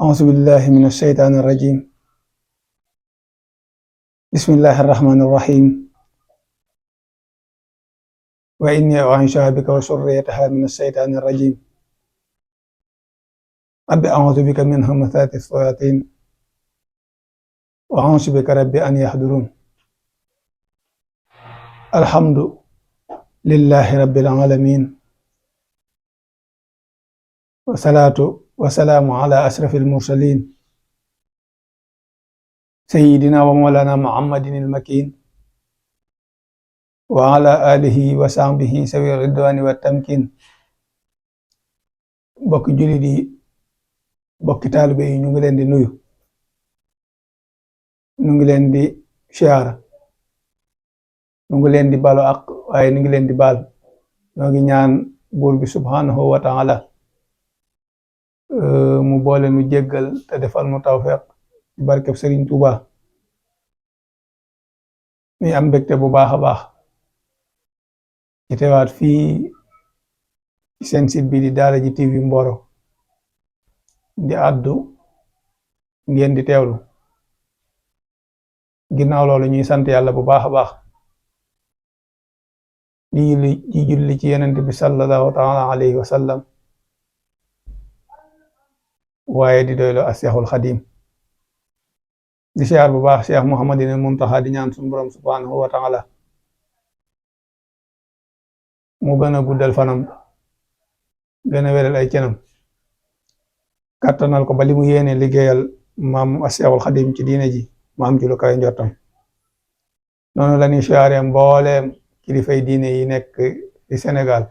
أعوذ بالله من الشيطان الرجيم. بسم الله الرحمن الرحيم. وإني أعيذها بك وذريتها من الشيطان الرجيم. رب أعوذ بك من همزات الشياطين وأعوذ بك رب أن يحضرون. الحمد لله رب العالمين، والصلاة والسلام على أشرف المرسلين سيدنا ومولانا محمد المكين وعلى آله وصحبه سوي الرضوان والتمكين. bokki jullit yi, bokki taalibe yi, ñu ngi leen di nuyu, ñu ngi leen di siyaara, ñu ngi leen di balu ak waaye ñu ngi leen di baal. ñoo ngi ñaan buur bi subhanahu wa taala mu boole nu jéggal te defal nu tawfeex ci barkeb Sëriñ Tuuba. ñuy am mbégte bu baax a baax ci teewaat fii ci seen site bi di Daara J TV Mboro di àddu ngeen di teewlu. ginnaaw loolu ñuy sant yàlla bu baax a baax di julli ci Yonent bi sallallahu taala alayhi wa sallam, waaye di doylo ak Seexul Xadim. di siyaar bu baax Cheikh Mouhamadine Muntaxa, di ñaan suñu borom subhanahu wa taala mu gën a guddal fanam, gën a wéral ay cenam, kàttanal ko ba li mu yéene liggéeyal maam Seexul Xadim ci diine ji mu am ci lu kawe njortam. noonu la ñuy siyaaree mbooleem kilifay diine yi nekk ci Sénégal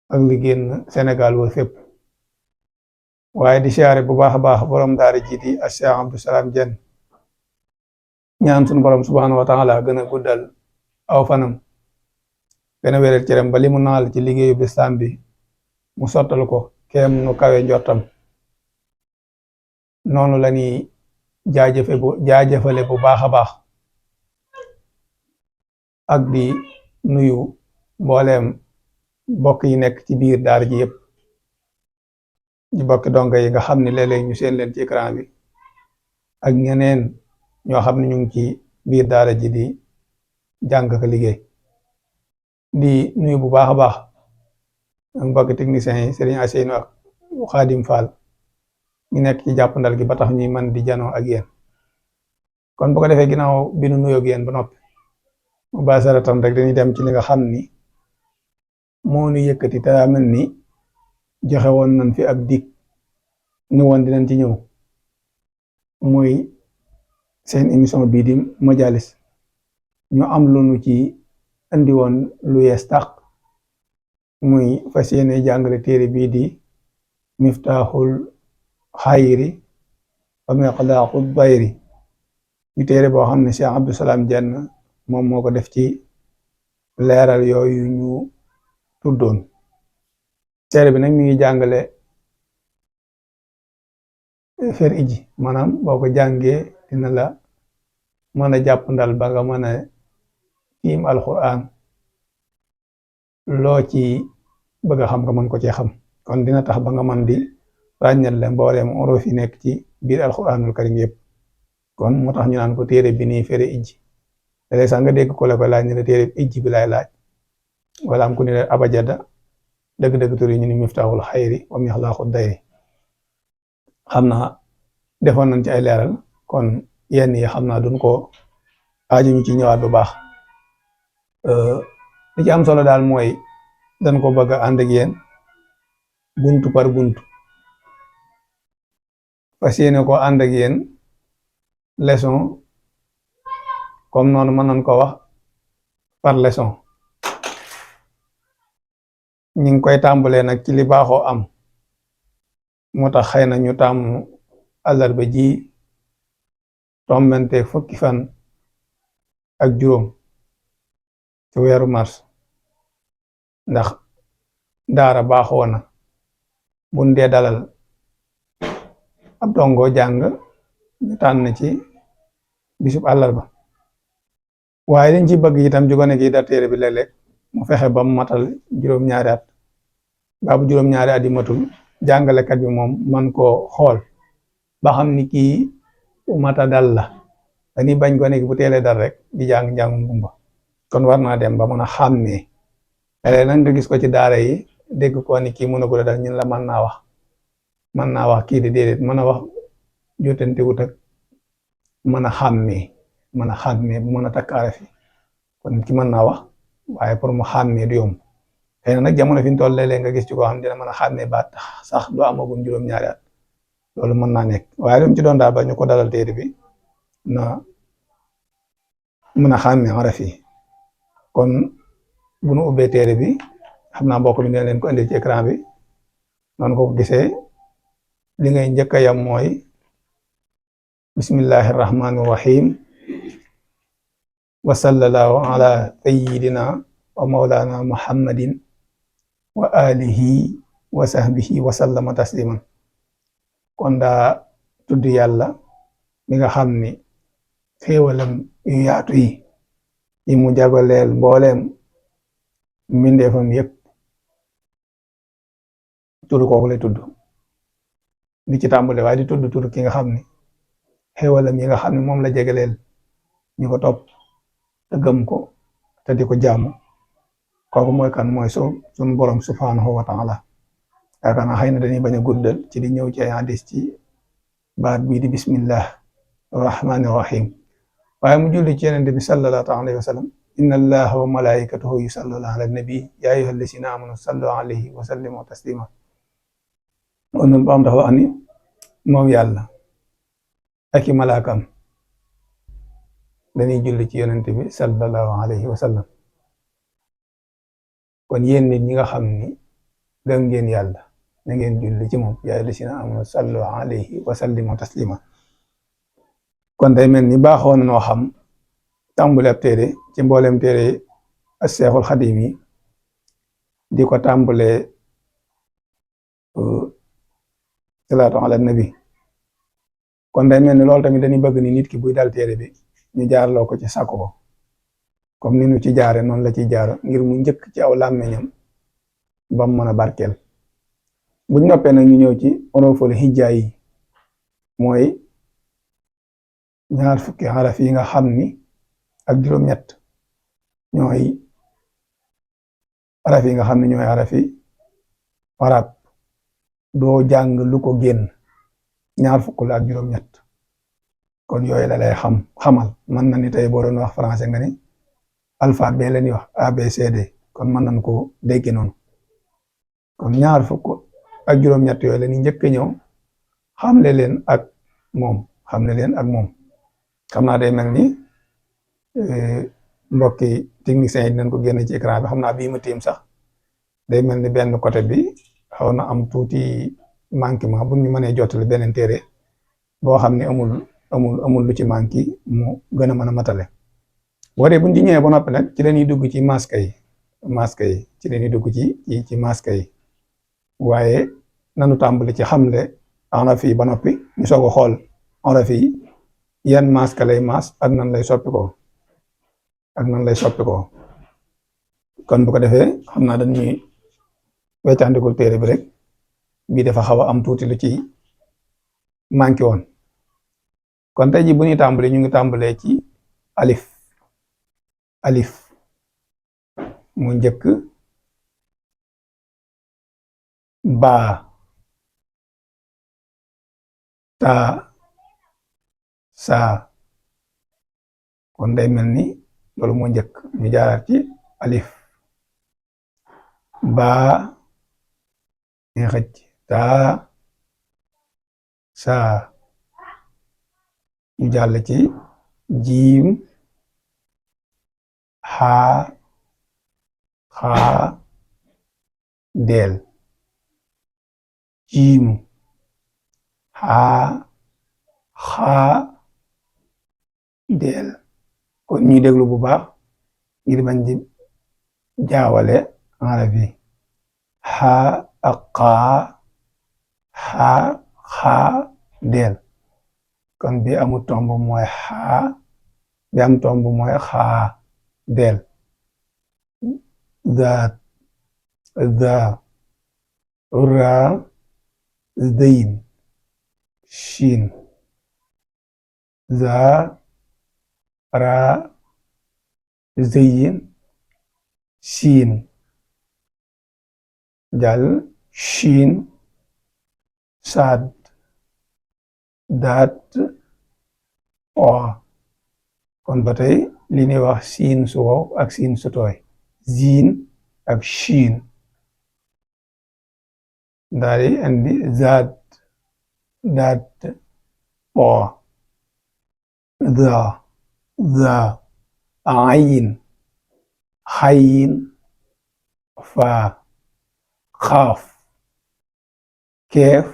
ak li génn Sénégal wër fépp, waaye di siyaare bu baax a baax borom daara ji di Cheikh Abdou Salam Diène, ñaan suñu borom subhanahu wa taala gën a guddal aw fanam, gën a wéral cëram ba li mu naal ci liggéeyu lislaam bi mu sottal ko kem nu kawe njortam. noonu la ñuy jaajëfale bu baax a baax ak di nuyu mbooleem bokk yi nekk ci biir daara ji yëpp, di bokki donga yi nga xam ne léeg-léeg ñu seen leen ci écran bi, ak ñeneen ñoo xam ne ñu ngi ci biir daara ji di jàng ka liggéey. di nuyu bu baax a baax mbokki techniciens yi Serigne Asseynou ak Khadim Fall ñu nekk ci jàppandal gi ba tax ñuy man di janoo ak yéen. kon bu ko defee ginnaaw bi nu nuyoo ak yéen ba noppi, mu baasaratan rek dañuy dem ci li nga xam ni moo nu yëkkati te mel ni joxe woon nañ fi ab dig ni woon dinañ ci ñëw, muy seen émission bii di Majalis. ñu am lu nu ci andi woon lu yees tàq, muy fas yéene jàngale téere bii di Miftaaxul Xayri wa Miqdaaqu Dayri, ñu téere boo xam ne Cheikh Abdou Salam Diène moom moo ko def ci leeral yooyu ñu tuddoon. téere bi nag mi ngi jàngale fer iji, maanaam boo ko jàngee dina la mën a jàpp ndal ba nga mën a tiim alquran, loo ci bëgg a xam nga mën ko ci xam. kon dina tax ba nga mën di ràññal le mbooleem uruf yi nekk ci biir alquranul karim yëpp. kon moo tax ñu naan ko téere bi nii fere iji. léeg-léeg sax nga dégg ko la ko laaj ne la téere iji bi laay laaj, wala am ku ne la abajada, dëgg-dëgg tur yi ñu ni Miftaaxul Xayri wa Miqdaaqu Dayri. xam naa defoon nañ ci ay leeral, kon yenn yi xam naa duñ ko aaju ñu ci ñëwaat bu baax. li ci am solo daal mooy dañ ko bëgg a ànd ak yéen buntu par buntu, fas yéene ko ànd ak yéen leçon, comme noonu mën nañ ko wax par leçon. ñu ngi koy tàmbalee nag ci li baaxoo am, moo tax xëy na ñu tàmm àllarba ji tombante fukki fan ak juróom ci weeru mars, ndax daara baaxoo na buñ dee dalal ab dongo jàng ñu tànn ci bisub àllarba. waaye liñ ci bëgg itam jugone gi da téere bi léeg-léeg mu fexe ba mu matal juróom-ñaari at, baabu juróom-ñaari at yi matul jàngalekat bi moom man koo xool ba xam ni kii mata dal la dañuy bañ ko nekk bu teelee dal rek di jàng njàngum gumba kon war naa dem ba mën a xàmmee léeg nag nga gis ko ci daara yi dégg ko ni kii mën a gula dal ñun la mën naa wax kii di déedéet mën a wax jotante wut ak mën a xàmmee bu mën a takkaare fi kon ki mën naa wax waaye pour mu xàmmee du yomb xëy na nag jamono fi ñu toll léeg-léeg nga gis ci koo xam dina mën a xàmmee baat sax du amagum juróom-ñaari at loolu mën naa nekk waaye lu mu ci doon daal ba ñu ko dalal téere bi na mën a xàmmee araf yi kon bu nu ubbee téere bi xam naa mbokk bi dina leen ko indil ci écran bi noonu ko gisee li ngay njëkk a yam mooy bismillahi rahmaani rahim wa sallallahu ala sayyidina wa mawlana muhammadin wa alihi wa sahbihi wa sallama tasliman kon daa tudd yàlla mi nga xam ni xéewalam yu yaatu yi mu jagleel mbooleem mbindeefam yépp turu kooku lay tudd di ci tàmbale waaye di tudd turu ki nga xam ni xéewalam yi nga xam ne moom la jegaleel ñu ko topp te gëm ko te di ko jaamu kooku mooy kan mooy sunu borom subhanahu wa taala yaakaar naa xëy na dañuy bañ a guddal ci di ñëw ci ay hadis ci baat bii di bismillah rahmaani rahim waaye mu julli ci yonent bi sallallahu alayhi wa sallam inna allaha wa malaikatahu yusalluna ala nabi ya ayyuha alladhina amanu sallu alayhi wa sallimu taslima kon ba am dafa wax ni moom yàlla ak i malaakam dañuy julli ci yonent bi sallallahu alayhi wa sallam kon yéen nit ñi nga xam ni gëm ngeen yàlla na ngeen julli ci moom yaa ayyuhallazina amanu sallu alayhi wa sallimu taslima kon day mel ni baaxoo na noo xam tàmbule ab téere ci mboolem téere as-Seexul Xadiim yi di ko tàmbule salaatu ala nabi kon day mel ni loolu tamit dañuy bëgg ni nit ki buy dal téere bi ñu jaarloo ko ci sàkko ko comme ni ñu ci jaare noonu la ciy jaar ngir mu njëkk ci aw làmmeñam ba mu mën a barkeel buñ noppee nag ñu ñëw ci huruful hijaa yi mooy ñaar fukki xaraf yi nga xam ni ak juróom-ñett ñooy xaraf yi nga xam ne ñooy xaraf yi arab doo jàng lu ko génn ñaar fukk la ak juróom-ñett kon yooyu la lay xamal mën na ni tey boo doon wax français nga ni alphabet la ñuy wax ABCD kon mën nañ ko dégg noonu kon ñaar fukk ak juróom-ñett yooyu la ni njëkk a ñëw xamle leen ak moom xam naa day mel ni mbokki techniciens yi dinañ ko génne ci écran bi xam naa bii ma tiim sax day mel ni benn côté bi xaw na am tuuti manquement bu ñu mënee jottali beneen téere boo xam ne amul lu ci manqué mu gën a mën a matale. waree buñ ci ñëwee ba noppi nag ci lañuy dugg ci masque yi ci lañuy dugg ci masque yi waaye nanu tàmbali ci xamle araf yi ba noppi ñu soog a xool araf yi yan masque lay mas ak nan lay soppi ko kon bu ko defee xam naa dañuy weccandikul téere bi rek bii dafa xaw a am tuuti lu ci manqué woon kon tey ji bu ñuy tàmbali ñu ngi tàmbalee ci alif mu njëkk baa taa saa kon day mel ni loolu moo njëkk ñu jaaraat ci alif baa ñu xëcc taa saa ñu jàll ci jiim xaa xaa deel jiim xaa xaa deel kon ñuy déglu bu baax ngir bañ di jaawale araf yi xaa ak xaa deel kon bi amul tomb mooy xaa bi am tomb mooy xaa deel zaat za ra zayin shin za ra zayin shin jàll shin sad daat o kon ba tey li ñuy wax siin su wow ak siin su tooy ziin ak shin daal di andi zaat daat o za ayin xayin faa xaaf keef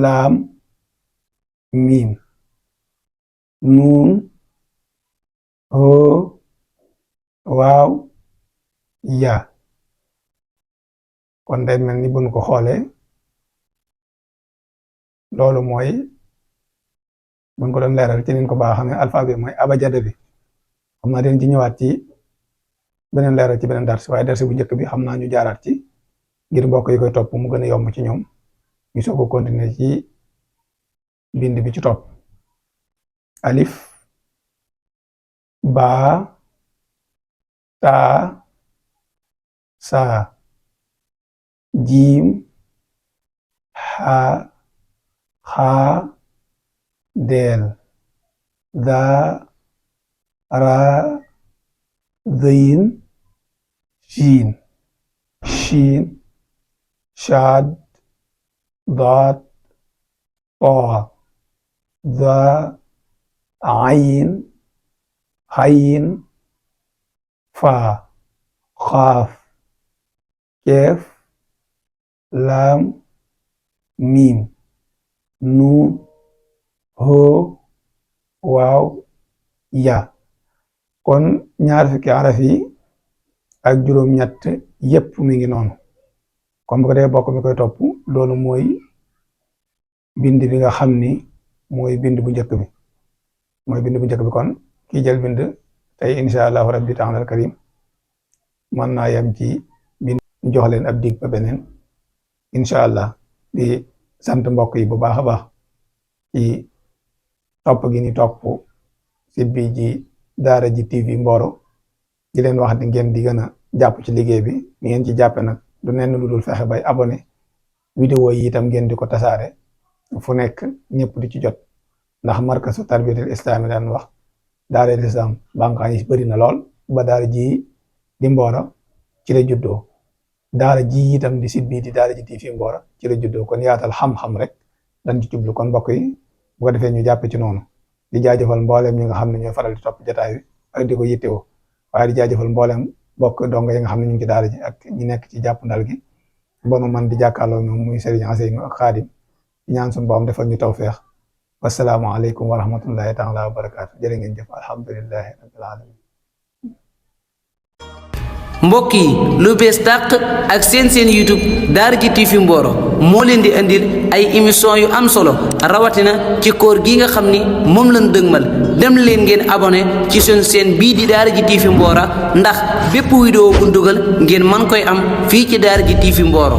laam miim nuun hoo waaw ya kon day mel ni buñ ko xoolee loolu mooy buñ ko doon leeral ci niñ ko baax xam ne alphabet mooy abajada bi xam naa den ci ñëwaat ci beneen leeral ci beneen dars waaye dars bu njëkk bi xam naa ñu jaaraat ci ngir mbokk yi koy topp mu gën a yomb ci ñoom ñu soog a continuer ci bind bi ci topp alif baa taa saa jiim xaa xaa deel daa raa zayin shiin shiin shaad daat taa daa ayin xayin faa xaaf keef laam miim nuun hoo waaw ya kon ñaar fukki araf yi ak juróom-ñett yépp mi ngi noonu kon bu ko dee bokk mi koy topp loolu mooy bind bi nga xam ni mooy bind bu njëkk bi kon kii jël bind tey insha allahu rabbi taala al karim mën naa yem ci bind jox leen ab dig ba beneen insha allah di sant mbokk yi bu baax a baax ci topp gi ni topp site bi ji Daara J TV Mboro di leen wax di ngeen di gën a jàpp ci liggéey bi ni ngeen ci jàppe nag du nenn lu dul fexe bay abonné vidéo yi itam ngeen di ko tasaare fu nekk ñëpp di ci jot ndax markazu tarbiyatul islami daan wax daara islam banqaa yi bëri na lool ba daara ji di Mboro ci la juddoo daara ji itam di site bi di Daara J TV Mboro ci la juddoo kon yaatal xam-xam rek dañ ci jublu kon mbokk yi bu ko defee ñu jàppe ci noonu di jaajëfal mboolem ñi nga xam ne ñooy faral di topp jotaay bi ak di ko yittewoo waaye di jaajëfal mboolem bokk donga yi nga xam ne ñu ngi ci daara ji ak ñi nekk ci jàpp ndal gi ba nu man di jàkkaarloo ñoom muy Serigne Ousseynou ak Khadim ñaan suñu borom defal ñu tawfeex wassalaamu aleykum wa rahmatullahi taala wa barakaatu jërë ngeen jëf alhamdulillahi rabbil alamin mbokk yi lu bees tàq ak seen YouTube Daara J TV Mboro moo leen di andil ay émission yu am solo rawatina ci koor gi nga xam ni moom lañ dëgmal dem leen ngeen abonné ci suñu seen bii di Daara J TV Mboro ndax bépp vidéo bu dugal ngeen man koy am fii ci Daara J TV Mboro